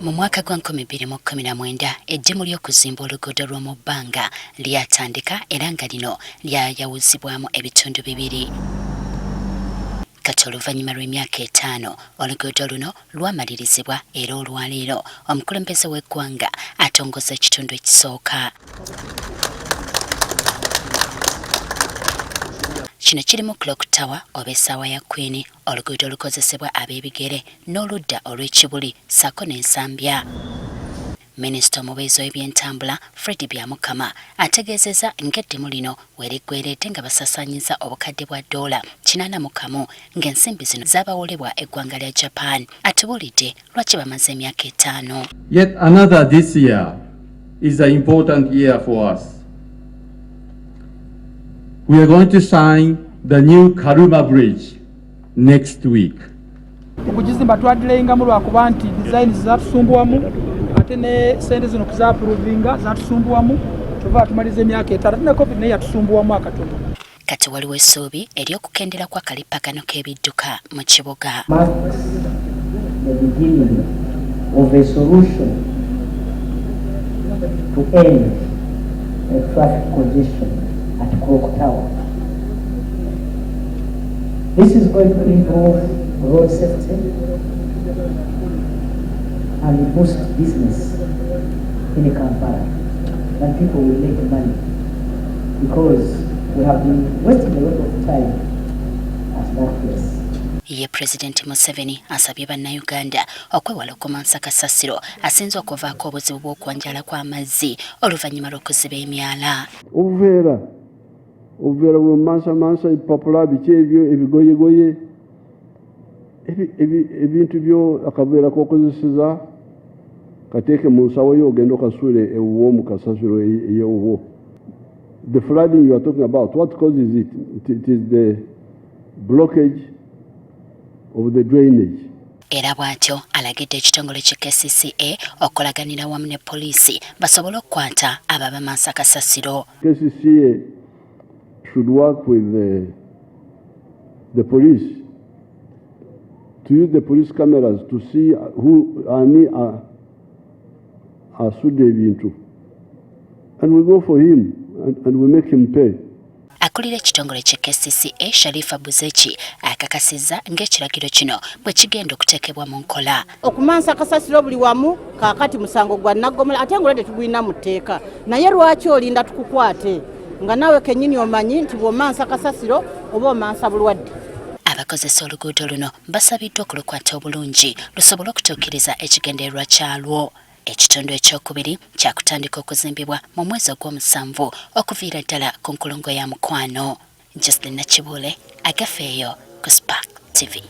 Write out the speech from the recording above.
Mu mwaka gwa 2019, eddimu ly'okuzimba oluguudo lw'omu bbanga lyatandika era nga lino lyayawuzibwamu ebitundu bibiri. Kati oluvannyuma lw'emyaka 5, oluguudo luno lwamalirizibwa era olwaleero omukulembeze w'eggwanga atongoza ekitundu ekisooka. Kino kirimu Clock Tower oba essaawa ya Queen, oluguudo olukozesebwa ab'ebigere n'oludda olw'Ekibuli ssaako n'Ensambya. Minisita omubeezi ow'ebyentambula Fred Byamukama ategeezezza ng'eddimu lino we liggweredde nga basasaanyizza obukadde bwa ddoola 81 ng'ensimbi zino zaabawolebwa eggwanga lya Japan. Atubuulidde lwaki bamaze emyaka 5. Yet another this year is an important year for us. We are going to sign the new Karuma Bridge next week. Okugizimba twadilayingamu lwakuba nti design zatusumbuwamu, ate ne sente zino kuzapuruvinga zatusumbuwamu, kyova tumaliza emyaka 5, ate ne COVID naye yatusumbuwamu akatono. Kati waliwo essuubi ery'okukendera kw'akalippagano k'ebidduka mu kibuga. Marks the beginning of a solution to end the traffic congestion at Clock Tower. This is going to improve road safety and boost business in Kampala, and people will make money because we have been wasting a lot of time at that place. Ye Pulezidenti Museveni asabye Bannayuganda okwewala okumansa kasasiro asinze okuvaako obuzibu bw'okwanjala kw'amazzi oluvannyuma lw'okuziba emyala. Obuveera obuveera bwemumansamansa, ebipapula, biki ebyo, ebigoyegoye, ebintu byo, akaveera k'okozeseza kateeke mu nsawo yo, ogenda okasuule ewuwo mu kasasiro eyewuwo. The flooding you are talking about, what causes it? It is the blockage of the drainage. Era bw'atyo alagidde ekitongole kye KCCA okukolaganira wamu ne poliisi basobole okukwata abo abamansa kasasiro. KCCA should work with the police to use the police cameras to see who ani asudde ebintu, and we go for him and we make him pay. Akulira ekitongole kye KCCA Sharifa Buzeki akakasizza ng'ekiragiro kino bwe kigenda okuteekebwa mu nkola. Okumansa kasasiro buli wamu kaakati musango gwa naggomola, ate ng'olwo tetugulina mu tteeka, naye lwaki olinda tukukwate nga naawe kennyini omanyi nti bw'omansa kasasiro oba omansa bulwadde? Abakozesa oluguudo luno basabiddwa okulukwata obulungi lusobole okutuukiriza ekigendererwa kyalwo. Ekitundu ekyokubiri kyakutandika okuzimbibwa mu mwezi ogw'omusanvu okuviira ddala ku nkulungo ya Mukwano. Jocelyn Nakibuule, Agafeeyo ku Spark TV.